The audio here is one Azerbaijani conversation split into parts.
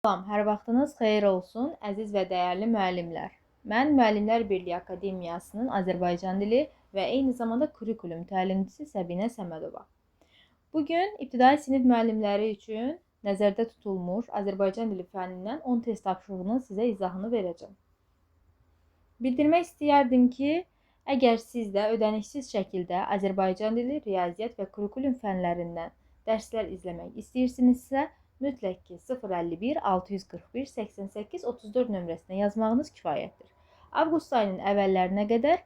Salam, hər vaxtınız xeyir olsun, əziz və dəyərli müəllimlər. Mən Müəllimlər Birliyi Akademiyasının Azərbaycan dili və eyni zamanda kurikulum təlimçisi Səbinə Səmədova. Bugün ibtidai sinif müəllimləri üçün nəzərdə tutulmuş Azərbaycan dili fənnindən 10 test tapşırığının sizə izahını verəcəm. Bildirmək istəyərdim ki, əgər siz də ödənişsiz şəkildə Azərbaycan dili, riyaziyyat və kurikulum fənlərindən dərslər izləmək istəyirsinizsə, mütləq ki 051 641 88 34 nömrəsinə yazmağınız kifayətdir. Avqust ayının əvvəllərinə qədər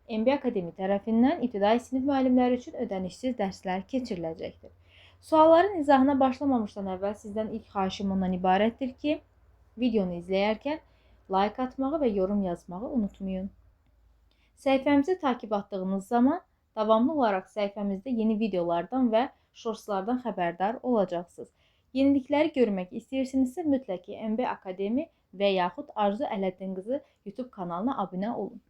MB Akademi tərəfindən ibtidai sinif müəllimləri üçün ödənişsiz dərslər keçiriləcəkdir. Sualların izahına başlamamışdan əvvəl sizdən ilk xahişim ondan ibarətdir ki, videonu izləyərkən like atmağı və yorum yazmağı unutmayın. Səhifəmizi takip atdığınız zaman davamlı olaraq səhifəmizdə yeni videolardan və shortslardan xəbərdar olacaqsınız. Yenilikləri görmək istəyirsinizsə, mütləq ki, MB Akademi və yaxud Arzu Ələddin qızı YouTube kanalına abunə olun.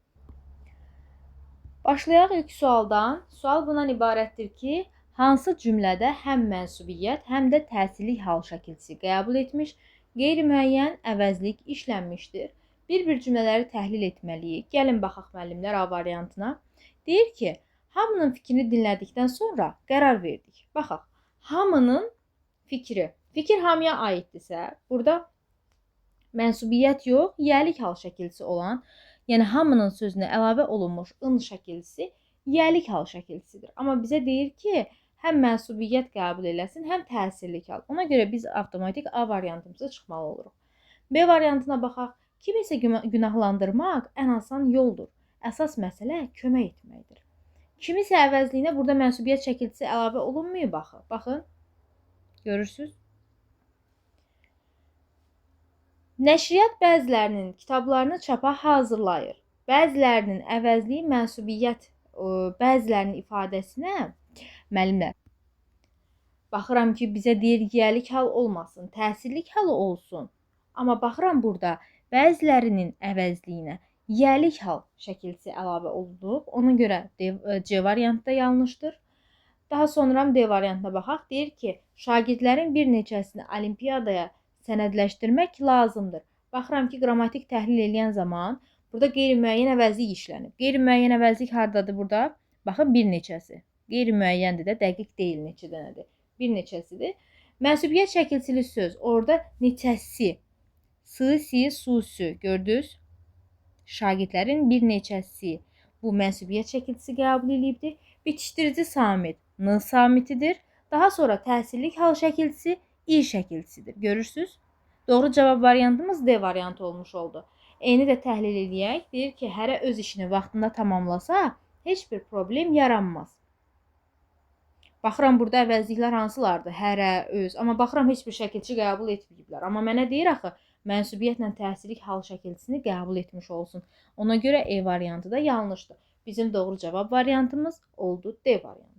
Başlayaq ilk sualdan. Sual bundan ibarətdir ki, hansı cümlədə həm mənsubiyyət, həm də təsirlik hal şəkilçisi qəbul etmiş, qeyri-müəyyən əvəzlik işlənmişdir? Bir-bir cümlələri təhlil etməliyik. Gəlin baxaq müəllimlər A variantına. Deyir ki, hamının fikrini dinlədikdən sonra qərar verdik. Baxaq, hamının fikri. Fikir hamıya aiddirsə, burada mənsubiyyət yox, yiyəlik hal şəkilçisi olan, yəni hamının sözünə əlavə olunmuş ın şəkilçisi yiyəlik hal şəkilçisidir. Amma bizə deyir ki, həm mənsubiyyət qəbul eləsin, həm təsirlik hal. Ona görə biz avtomatik A variantımıza çıxmalı oluruq. B variantına baxaq. Kimisə günahlandırmaq ən asan yoldur. Əsas məsələ kömək etməkdir. Kimisə əvəzliyinə burada mənsubiyyət şəkilçisi əlavə olunmuyor baxı. Baxın. Görürsünüz? Nəşriyyat bəzilərinin kitablarını çapa hazırlayır. Bəzilərinin əvəzliyi mənsubiyyət, bəzilərinin ifadəsinə müəllimlər. Baxıram ki, bizə deyir yiyəlik hal olmasın, təsirlik halı olsun. Amma baxıram burada bəzilərinin əvəzliyinə yiyəlik hal şəkilçisi əlavə olunub. Ona görə C variantı da yanlışdır. Daha sonra D variantına baxaq. Deyir ki, şagirdlərin bir neçəsini olimpiyadaya sənədləşdirmək lazımdır. Baxıram ki, qrammatik təhlil eləyən zaman burada qeyri-müəyyən əvəzlik işlənib. Qeyri-müəyyən əvəzlik hardadır burada? Baxın, bir neçəsi. Qeyri-müəyyəndir də, dəqiq deyil neçə dənədir. Bir neçəsidir. Mənsubiyyət şəkilçili söz. Orada neçəsi. Sı, si, su, sü. Gördünüz? Şagirdlərin bir neçəsi. Bu mənsubiyyət şəkilçisi qəbul eləyibdir. Bitişdirici samit N samitidir. Daha sonra təsirlik hal şəkilçisi İ şəkilçisidir. Görürsünüz? Doğru cavab variantımız D variantı olmuş oldu. Eyni də təhlil eləyək. Deyir ki, hərə öz işini vaxtında tamamlasa, heç bir problem yaranmaz. Baxıram, burada əvəzliklər hansılardır? Hərə, öz. Amma baxıram, heç bir şəkilçi qəbul etməyiblər. Amma mənə deyir axı, mənsubiyyətlə təsirlik hal şəkilçisini qəbul etmiş olsun. Ona görə E variantı da yanlışdır. Bizim doğru cavab variantımız oldu D variantı.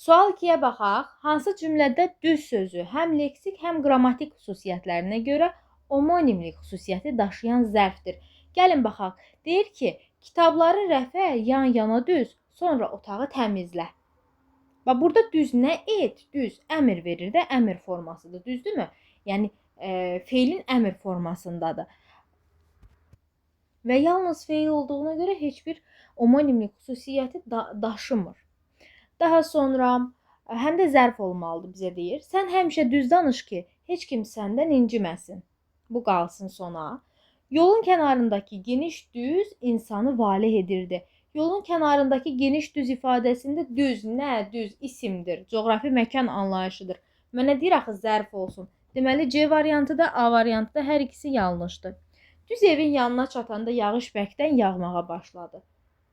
Sual 2-yə baxaq. Hansı cümlədə düz sözü həm leksik, həm qrammatik xüsusiyyətlərinə görə homonimlik xüsusiyyəti daşıyan zərfdir? Gəlin baxaq. Deyir ki, kitabları rəfə yan-yana düz, sonra otağı təmizlə. Bax, burada düz nə et? Düz əmr verir də, əmr formasıdır. Düzdürmü? Yəni, feilin əmr formasındadır. Və yalnız feil olduğuna görə heç bir homonimlik xüsusiyyəti daşımır. Daha sonra həm də zərf olmalıdır bizə deyir. Sən həmişə düz danış ki, heç kim səndən inciməsin. Bu qalsın sona. Yolun kənarındakı geniş düz insanı valeh edirdi. Yolun kənarındakı geniş düz ifadəsində düz nə? Düz isimdir. Coğrafi məkan anlayışıdır. Mənə deyir axı zərf olsun. Deməli C variantı da A variantı da hər ikisi yanlışdır. Düz evin yanına çatanda yağış bərkdən yağmağa başladı.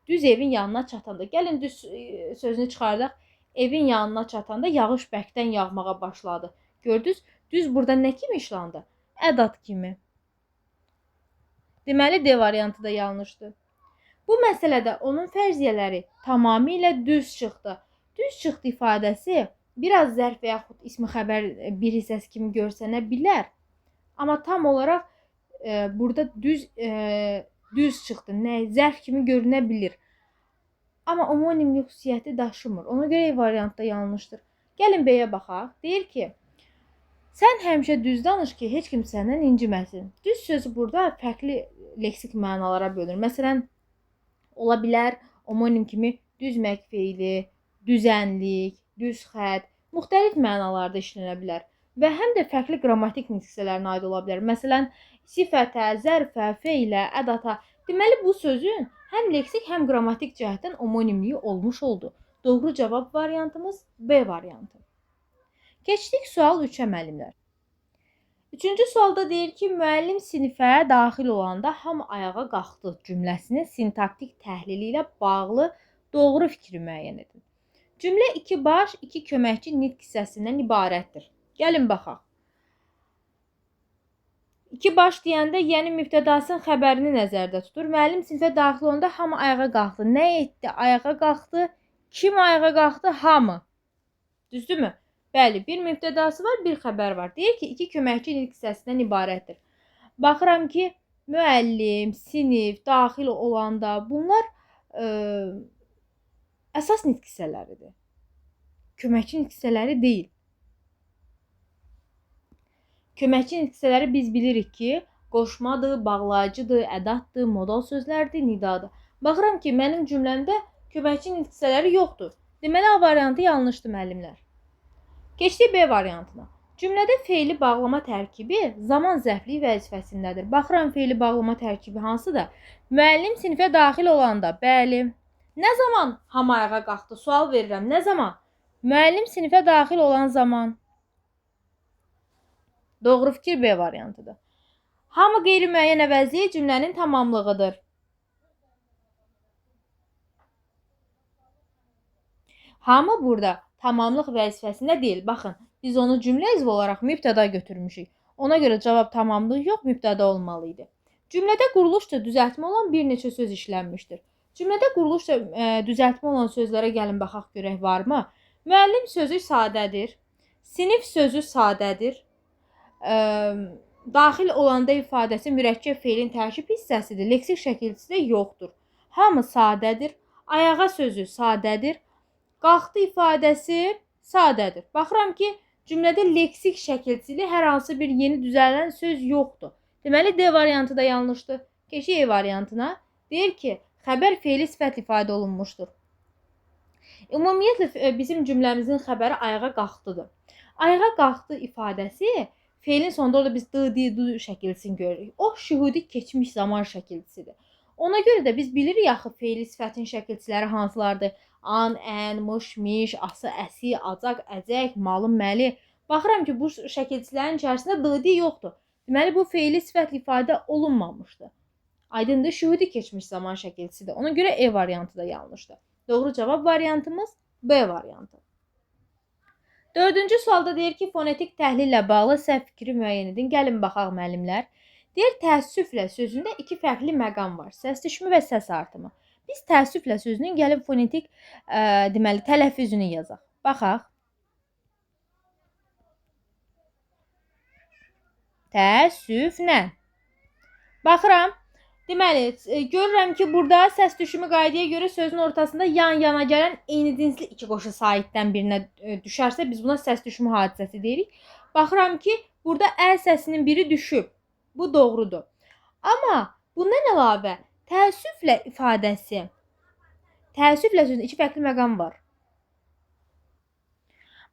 Düz evin yanına çatanda, gəlin düz sözünü çıxardaq. Evin yanına çatanda yağış bərkdən yağmağa başladı. Gördünüz, düz burada nə kimi işlandı? Ədat kimi. Deməli, D variantı da yanlışdır. Bu məsələdə onun fərziyyələri tamamilə düz çıxdı. Düz çıxdı ifadəsi biraz zərf və yaxud ismi xəbər bir hissəsi kimi görsənə bilər. Amma tam olaraq burada düz çıxdı. Nə? Zərf kimi görünə bilir. Amma homonimlik xüsusiyyəti daşımır. Ona görə E variantı da yanlışdır. Gəlin B-yə baxaq. Deyir ki, Sən həmişə düz danış ki, heç kim səndən inciməsin. Düz sözü burada fərqli leksik mənalara bölünür. Məsələn, ola bilər omonim kimi düzmək feili, düzənlik, düz xətt, müxtəlif mənalarda işlənə bilər və həm də fərqli qrammatik nitq hissələrinə aid ola bilər. Məsələn, sifətə, zərfə, feilə, ədata. Deməli, bu sözün həm leksik, həm qrammatik cəhətdən omonimliyi olmuş oldu. Doğru cavab variantımız B variantı. Keçdik sual 3-ə müəllimlər. Üçüncü sualda deyir ki, müəllim sinifə daxil olanda hamı ayağa qalxdı cümləsinin sintaktik təhlili ilə bağlı doğru fikri müəyyən edin. Cümlə iki baş, iki köməkçi nitq hissəsindən ibarətdir. Gəlin baxaq. İki baş deyəndə, yəni mübtədasının xəbərini nəzərdə tutur. Müəllim sinifə daxil olanda hamı ayağa qalxdı. Nə etdi? Ayağa qalxdı. Kim ayağa qalxdı? Hamı. Düzdürmü? Bəli, bir mübtədası var, bir xəbər var. Deyir ki, iki köməkçi nitq hissəsindən ibarətdir. Baxıram ki, müəllim, sinif, daxil olanda bunlar əsas nitq hissələridir. Köməkçi nitq hissələri deyil. Köməkçi nitq hissələri biz bilirik ki, qoşmadır, bağlayıcıdır, ədaddır, modal sözlərdir, nidadır. Baxıram ki, mənim cümləmdə köməkçi nitq hissələri yoxdur. Deməli, A variantı yanlışdır müəllimlər. Keçdik B variantına. Cümlədə feili bağlama tərkibi zaman zərfliyi vəzifəsindədir. Baxıram, feili bağlama tərkibi hansıdır? Müəllim sinifə daxil olanda, bəli. Nə zaman hamı ayağa qalxdı? Sual verirəm. Nə zaman? Müəllim sinifə daxil olan zaman. Doğru fikir B variantıdır. Hamı qeyri-müəyyən əvəzliyi cümlənin tamamlığıdır. Hamı burada tamamlıq vəzifəsində deyil. Baxın, biz onu cümlə üzvü olaraq mübtəda götürmüşük. Ona görə cavab tamamlıq yox, mübtəda olmalı idi. Cümlədə quruluşca düzəltmə olan bir neçə söz işlənmişdir. Cümlədə quruluşca düzəltmə olan sözlərə gəlin baxaq görək varmı? Müəllim sözü sadədir. Sinif sözü sadədir. Daxil olanda ifadəsi mürəkkəb feilin tərkib hissəsidir. Leksik şəkilçisi də yoxdur. Hamı sadədir. Ayağa sözü sadədir. Qalxdı ifadəsi sadədir. Baxıram ki, cümlədə leksik şəkilçili hər hansı bir yeni düzələn söz yoxdur. Deməli, D variantı da yanlışdır. Keçik E variantına. Deyir ki, xəbər feili sifət ifadə olunmuşdur. Ümumiyyətlə, bizim cümləmizin xəbəri ayağa qalxdıdır. Ayağa qalxdı ifadəsi feilin sonunda orada biz d, d, d şəkilçisini görürük. O, şühudi keçmiş zaman şəkilçisidir. Ona görə də biz bilirik axı feili sifətin şəkilçiləri hansılardır? An, ən, mış, miş, ası, əsi, acaq, əcək, malı, məli. Baxıram ki, bu şəkilçilərin içərisində d, d yoxdur. Deməli, bu feili sifətli ifadə olunmamışdır. Aydındır, şühudi keçmiş zaman şəkilçisidir. Ona görə E variantı da yanlışdır. Doğru cavab variantımız B variantı. Dördüncü sualda deyir ki, fonetik təhlillə bağlı səhv fikri müəyyən edin. Gəlin baxaq müəllimlər. Deyir, təəssüflə sözündə iki fərqli məqam var. Səs düşümü və səs artımı. Biz təəssüflə sözünün gəlin fonetik deməli, tələffüzünü yazaq. Baxaq. Təəssüflə. Baxıram. Deməli, görürəm ki, burada səs düşümü qaydaya görə sözün ortasında yan-yana gələn eyni cinsli iki qoşa saitdən birinə düşərsə, biz buna səs düşümü hadisəsi deyirik. Baxıram ki, burada əl səsinin biri düşüb. Bu doğrudur. Amma bundan əlavə təəssüflə ifadəsi, təəssüflə sözün iki fərqli məqam var.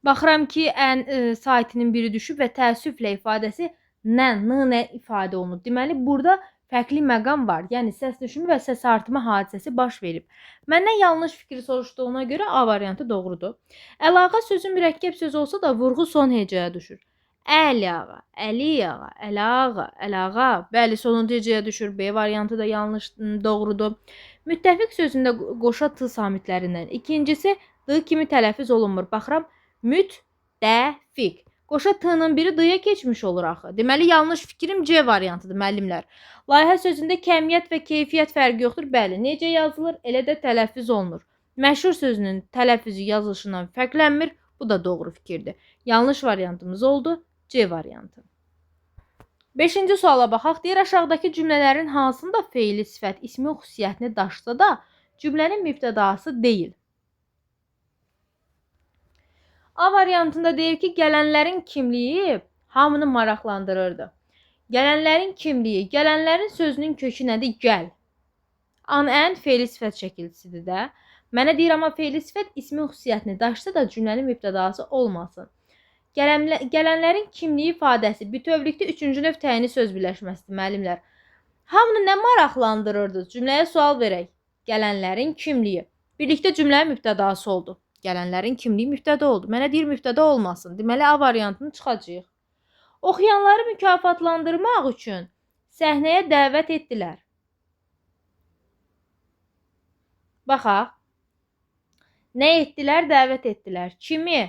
Baxıram ki, ən saitinin biri düşüb və təəssüflə ifadəsi nə, n, nə ifadə olunub. Deməli, burada fərqli məqam var. Yəni, səs düşümü və səs artımı hadisəsi baş verib. Məndən yanlış fikri soruşduğuna görə A variantı doğrudur. Əlağa sözü mürəkkəb söz olsa da vurğu son hecaya düşür. Əli ağa, Əli ağa, Əlağa, Əlağa. Bəli, sonuncu hecaya düşür. B variantı da yanlış, doğrudur. Müttəfiq sözündə qoşa T samitlərindən. İkincisi, D kimi tələffüz olunmur. Baxıram, müttəfiq. Qoşa T-nın biri D-ya keçmiş olur axı. Deməli, yanlış fikrim C variantıdır müəllimlər. Layihə sözündə kəmiyyət və keyfiyyət fərqi yoxdur. Bəli, necə yazılır, elə də tələffüz olunur. Məşhur sözünün tələffüzü yazılışından fərqlənmir. Bu da doğru fikirdir. Yanlış variantımız oldu C variantı. Beşinci suala baxaq. Deyir, aşağıdakı cümlələrin hansında feili sifət ismi xüsusiyyətini daşısa da cümlənin mübtədası deyil. A variantında deyir ki, gələnlərin kimliyi Hamını maraqlandırırdı. Gələnlərin kimliyi. Gələnlərin sözünün kökü nədir? Gəl. An-ən feili sifət şəkilçisidir də. Mənə deyir, amma feili sifət ismi xüsusiyyətini daşısa da cümlənin mübtədası olmasın. Gələnlərin kimliyi ifadəsi bütövlükdə üçüncü növ təyini söz birləşməsidir, müəllimlər. Hamını nə maraqlandırırdı? Cümləyə sual verək. Gələnlərin kimliyi. Birlikdə cümlənin mübtədası oldu. Gələnlərin kimliyi mübtəda oldu. Mənə deyir, mübtəda olmasın. Deməli, A variantını çıxacağıq. Oxuyanları mükafatlandırmaq üçün səhnəyə dəvət etdilər. Baxaq. Nə etdilər? Dəvət etdilər. Kimi?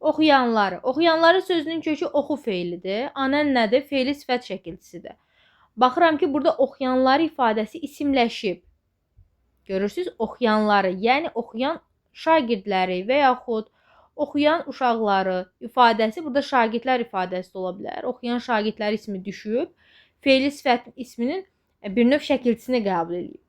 Oxuyanları. Oxuyanları sözünün kökü oxu feilidir. Anən nədir? Feili sifət şəkilçisidir. Baxıram ki, burada oxuyanları ifadəsi isimləşib. Görürsünüz, oxuyanları, yəni oxuyan şagirdləri və yaxud oxuyan uşaqları ifadəsi, burada şagirdlər ifadəsi də ola bilər. Oxuyan şagirdlər ismi düşüb, feili sifət isminin bir növ şəkilçisini qəbul edib.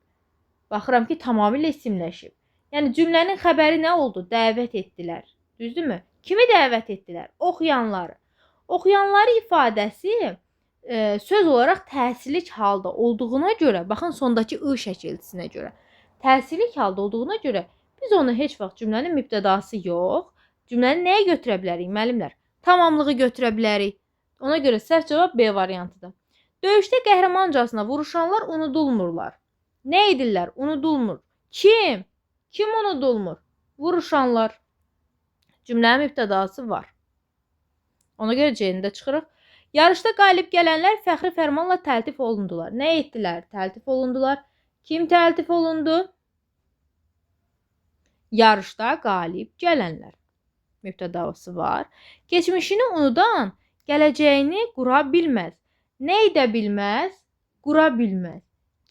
Baxıram ki, tamamilə isimləşib. Yəni, cümlənin xəbəri nə oldu? Dəvət etdilər. Düzdürmü? Kimi dəvət etdilər? Oxuyanları. Oxuyanları ifadəsi söz olaraq təsirlik halda olduğuna görə, baxın sondakı ı şəkilçisinə görə, təsirlik halda olduğuna görə biz onu heç vaxt cümlənin mübtədası yox, cümləni nəyə götürə bilərik, müəllimlər? Tamamlığı götürə bilərik. Ona görə səhv cavab B variantıdır. Döyüşdə qəhrəmancasına vuruşanlar unudulmurlar. Nə edirlər? Unudulmur. Kim? Kim unudulmur? Vuruşanlar. Cümlənin mübtədası var. Ona görə C-ni də çıxırıq. Yarışda qalib gələnlər fəxri fərmanla təltif olundular. Nə etdilər? Təltif olundular. Kim təltif olundu? Yarışda qalib gələnlər. Mübtədası var. Keçmişini unudan gələcəyini qura bilməz. Nə edə bilməz? Qura bilməz.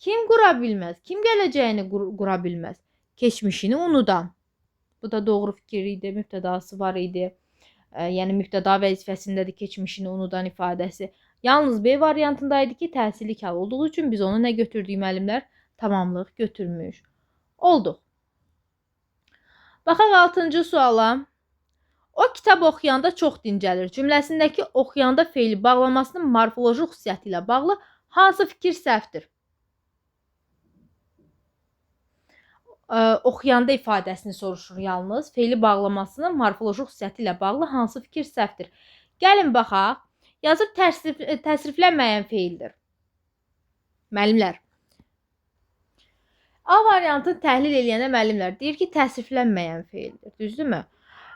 Kim qura bilməz? Kim gələcəyini qura bilməz? Keçmişini unudan. Bu da doğru fikir idi, mübtədası var idi. Yəni, mübtəda vəzifəsindədir keçmişini unudan ifadəsi. Yalnız B variantındaydı ki, təsirlik hal olduğu üçün biz onu nə götürdük müəllimlər? Tamamlıq götürmüş olduq. Baxaq 6-cı suala. O kitab oxuyanda çox dincəlir. Cümləsindəki oxuyanda feili bağlamasının morfoloji xüsusiyyəti ilə bağlı hansı fikir səhvdir? Oxuyanda ifadəsini soruşur yalnız. Feili bağlamasının morfoloji xüsusiyyəti ilə bağlı hansı fikir səhvdir? Gəlin baxaq. Yazıb təsriflənməyən feildir. Müəllimlər. A variantını təhlil eləyəndə müəllimlər deyir ki, təsriflənməyən feildir. Düzdürmü?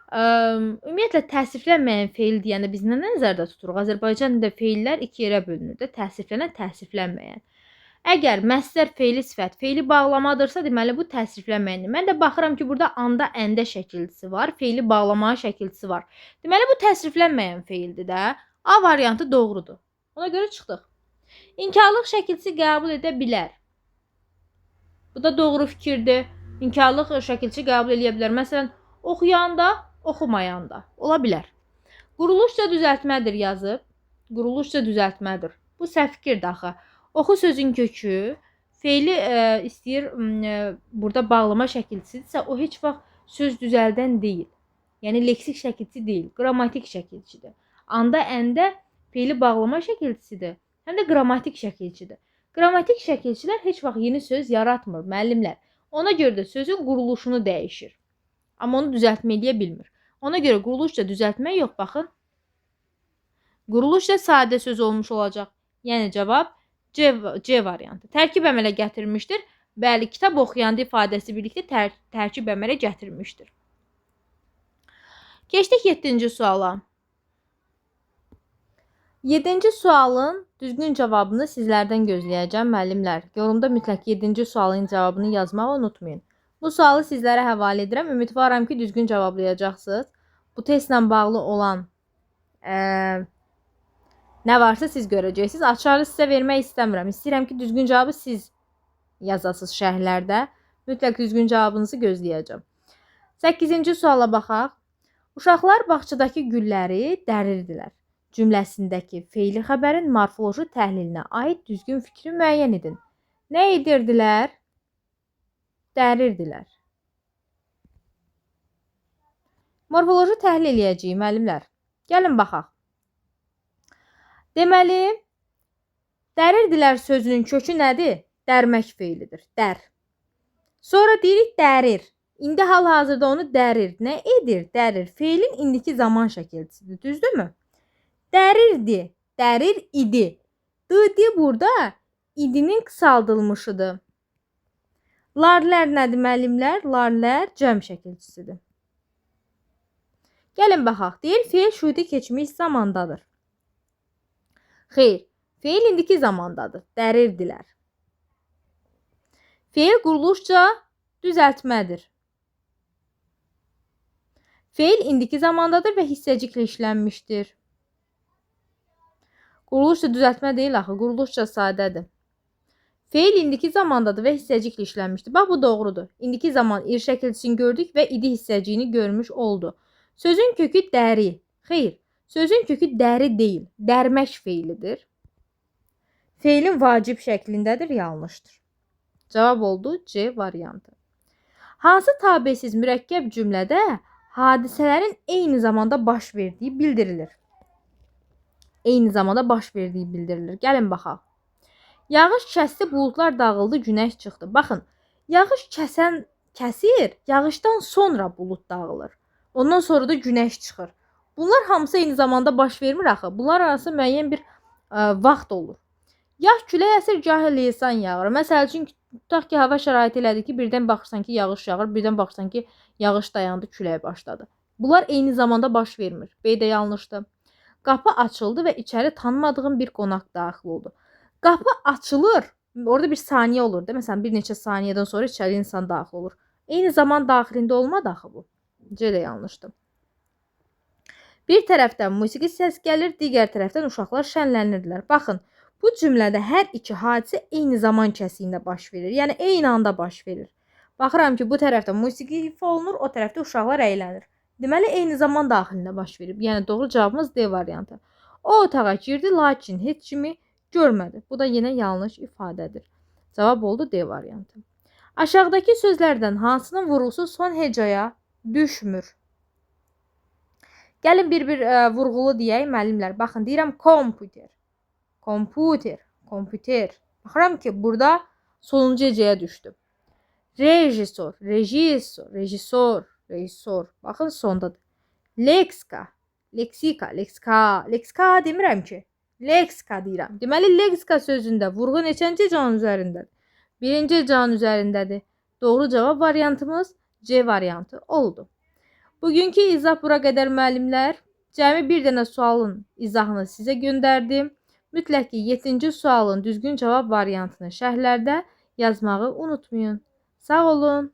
Ümumiyyətlə, təsriflənməyən feil deyəndə biz nə nəzərdə tuturuq? Azərbaycan dilində feillər iki yerə bölünür də, təsriflənən, təsriflənməyən. Əgər məsdər feili sifət, feili bağlamadırsa, deməli bu təsriflənməyəndir. Mən də baxıram ki, burada anda, əndə şəkilçisi var, feili bağlama şəkilçisi var. Deməli bu təsriflənməyən feildir də. A variantı doğrudur. Ona görə çıxdıq. İnkarlıq şəkilçisi qəbul edə bilər. Bu da doğru fikirdir. İnkarlıq şəkilçisi qəbul edə bilər. Məsələn, oxuyanda, oxumayanda ola bilər. Quruluşca düzəltmədir yazıb. Quruluşca düzəltmədir. Bu səhv fikirdir axı. Oxu sözün kökü, feili istəyir burada bağlama şəkilçisidirsə, o heç vaxt söz düzəldən deyil. Yəni, leksik şəkilçi deyil, qrammatik şəkilçidir. Anda, əndə feili bağlama şəkilçisidir, həm də qrammatik şəkilçidir. Qrammatik şəkilçilər heç vaxt yeni söz yaratmır, müəllimlər. Ona görə də sözün quruluşunu dəyişir. Amma onu düzəltmə eləyə bilmir. Ona görə quruluşca düzəltmə yox, baxın. Quruluşca sadə söz olmuş olacaq. Yəni, cavab C variantı. Tərkib əmələ gətirmişdir. Bəli, kitab oxuyanda ifadəsi birlikdə tərkib əmələ gətirmişdir. Keçdik 7-ci suala. 7-ci sualın düzgün cavabını sizlərdən gözləyəcəm, müəllimlər. Yorumda mütləq 7-ci sualın cavabını yazmağı unutmayın. Bu sualı sizlərə həvalə edirəm. Ümidvaram ki, düzgün cavablayacaqsınız. Bu testlə bağlı olan nə varsa siz görəcəksiniz. Açarı sizə vermək istəmirəm. İstəyirəm ki, düzgün cavabı siz yazasınız şərhlərdə. Mütləq düzgün cavabınızı gözləyəcəm. 8-ci suala baxaq. Uşaqlar bağçadakı gülləri dərirdilər. Cümləsindəki feili xəbərin morfoloji təhlilinə aid düzgün fikri müəyyən edin. Nə edirdilər? Dərirdilər. Morfoloji təhlil eləyəcəyik, müəllimlər. Gəlin baxaq. Deməli, dərirdilər sözünün kökü nədir? Dərmək feilidir. Dər. Sonra deyirik dərir. İndi hal-hazırda onu dərir. Nə edir? Dərir. Feilin indiki zaman şəkilçisidir. Düzdürmü? Dərirdi. Dərir idi. D burada idinin qısaldılmışıdır. Larlər nədir müəllimlər? Larlər cəm şəkilçisidir. Gəlin baxaq. Deyir, feil şuhudi keçmiş zamandadır. Xeyr, feil indiki zamandadır. Dərirdilər. Feil quruluşca düzəltmədir. Feil indiki zamandadır və hissəciklə işlənmişdir. Quruluşca düzəltmə deyil axı, quruluşca sadədir. Feil indiki zamandadır və hissəciklə işlənmişdir. Bax, bu doğrudur. İndiki zaman ir şəkilçisini gördük və idi hissəciyini görmüş oldu. Sözün kökü dəri. Xeyr, sözün kökü dəri deyil, dərmək feilidir. Feilin vacib şəklindədir, yanlışdır. Cavab oldu C variantı. Hansı tabesiz mürəkkəb cümlədə hadisələrin eyni zamanda baş verdiyi bildirilir? Eyni zamanda baş verdiyi bildirilir. Gəlin baxaq. Yağış kəsdi, buludlar dağıldı, günəş çıxdı. Baxın, yağış kəsir, yağışdan sonra bulud dağılır. Ondan sonra da günəş çıxır. Bunlar hamısı eyni zamanda baş vermir axı. Bunlar arasında müəyyən bir vaxt olur. Gah külək əsir, gah leysan yağır. Məsəl üçün, tutaq ki, hava şəraiti elədir ki, birdən baxırsan ki, yağış yağır, birdən baxırsan ki, yağış dayandı, külək başladı. Bunlar eyni zamanda baş vermir. B də yanlışdır. Qapı açıldı və içəri tanımadığım bir qonaq daxil oldu. Qapı açılır, orada bir saniyə olur da, məsələn, bir neçə saniyədən sonra içəri insan daxil olur. Eyni zaman daxilində olmadı axı bu. C də yanlışdır. Bir tərəfdən musiqi səs gəlir, digər tərəfdən uşaqlar şənlənirdilər. Baxın, bu cümlədə hər iki hadisə eyni zaman kəsiyində baş verir. Yəni, eyni anda baş verir. Baxıram ki, bu tərəfdə musiqi ifa olunur, o tərəfdə uşaqlar əylənir. Deməli, eyni zaman daxilində baş verib. Yəni, doğru cavabımız D variantı. O otağa girdi, lakin heç kimi görmədi. Bu da yenə yanlış ifadədir. Cavab oldu D variantı. Aşağıdakı sözlərdən hansının vurğusu son hecaya düşmür? Gəlin bir-bir vurğulu deyək müəllimlər. Baxın, deyirəm kompüter. Kompüter, kompüter. Baxıram ki, burada sonuncu hecaya düşdü. Rejisor, rejisor, rejisor, rejisor. Baxın, sondadır. Leksika, leksika, leksika, leksika demirəm ki. Leksika deyirəm. Deməli, leksika sözündə vurğu neçənci hecanın üzərindədir? Birinci hecanın üzərindədir. Doğru cavab variantımız C variantı oldu. Bugünkü izah bura qədər müəllimlər. Cəmi bir dənə sualın izahını sizə göndərdim. Mütləq ki, 7-ci sualın düzgün cavab variantını şərhlərdə yazmağı unutmayın. Sağ olun.